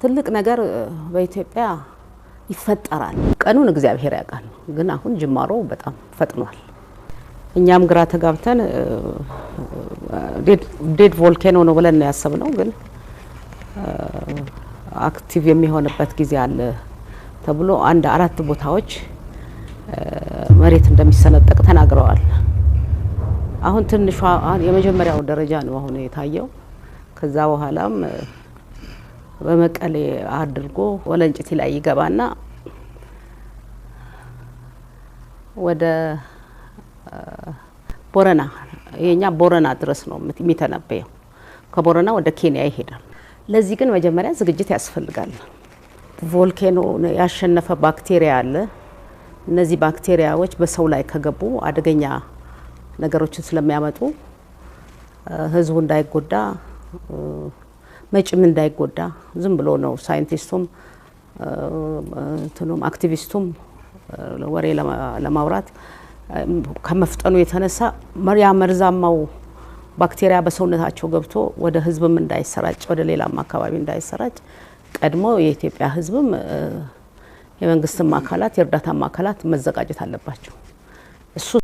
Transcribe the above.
ትልቅ ነገር በኢትዮጵያ ይፈጠራል። ቀኑን እግዚአብሔር ያውቃል። ግን አሁን ጅማሮ በጣም ፈጥኗል። እኛም ግራ ተጋብተን dead volcano ነው ብለን ነው ያሰብነው። ግን active የሚሆንበት ጊዜ አለ ተብሎ አንድ አራት ቦታዎች መሬት እንደሚሰነጠቅ ተናግረዋል። አሁን ትንሿ የመጀመሪያው ደረጃ ነው አሁን የታየው። ከዛ በኋላም በመቀሌ አድርጎ ወለንጭቲ ላይ ይገባና ወደ ቦረና፣ የኛ ቦረና ድረስ ነው የሚተነበየው። ከቦረና ወደ ኬንያ ይሄዳል። ለዚህ ግን መጀመሪያ ዝግጅት ያስፈልጋል። Volcano ያሸነፈ ባክቴሪያ አለ። እነዚህ ባክቴሪያዎች በሰው ላይ ከገቡ አደገኛ ነገሮችን ስለሚያመጡ ህዝቡ እንዳይጎዳ፣ መጭም እንዳይጎዳ ዝም ብሎ ነው ሳይንቲስቱም እንትኑም አክቲቪስቱም ወሬ ለማውራት ከመፍጠኑ የተነሳ ያ መርዛማው ባክቴሪያ በሰውነታቸው ገብቶ ወደ ህዝብም እንዳይሰራጭ፣ ወደ ሌላም አካባቢ እንዳይሰራጭ ቀድሞ የኢትዮጵያ ህዝብም የመንግስትም አካላት የእርዳታም አካላት መዘጋጀት አለባቸው። እሱ